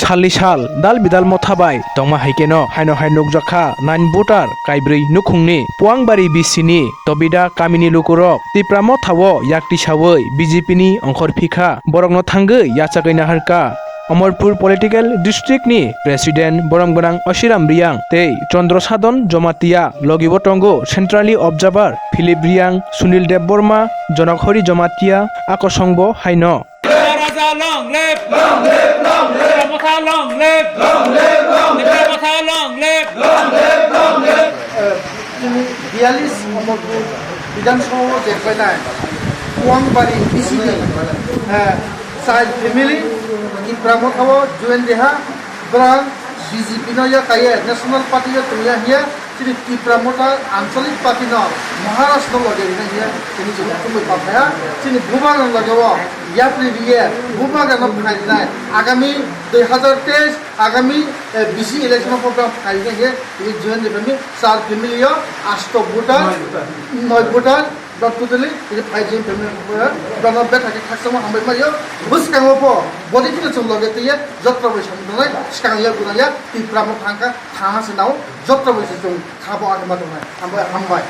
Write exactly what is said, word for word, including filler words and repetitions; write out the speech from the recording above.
Thalni sal dal bidal motha bai tongma hai keno haino hai nukjakha nine voter kaibrwi nukhungni Puangbari B C ni Tobida kamini lukurok Tipra mothao yakti sawi B J P ni ongkhor phikha, borokno thangwi yachagwi naharkha. Amarpur Political District ni President borom gwnang Ashiram Riyang tei Chandra Sadhan Jamatia, logibo tongo Centrally Observer Philip Riyang, Sunil Debbarma, Jonokhori Jamatia, akosongbo haino. Raja long live! Long live, long live! Motha long live! Long live, long live! Motha long live! Long live, long live! Chini biyalis Amarpur Bidhan Sabha o jekbainai Puangbari B C ni, eh, child family Tipra mothao join reha, borang B J P no ya kaiye, National Party o tongya hiya, chini Tipra motha Anchalik Party no Maharaj no loge rina hiya, chini chukung chumui paphaya, chini bubagra no loge o yapri riye, bubagra no phai rinai, agami dui hazar teis, agami, eh, B C election o program phai rinai hiya, chini join reha mi, char family o, asto voter, noi voter, Dot totally, ini five G family, eh, dono bethak khe khakchangma hambai mario. Bwskango bo, body kheno chwng loge twiya, jotra bai samung tangnai, swkang ya guna ya, Tipra mo thangkha, thangha se nao, jotra bai se chwng khabo agama tongnai. Hambai, hambai.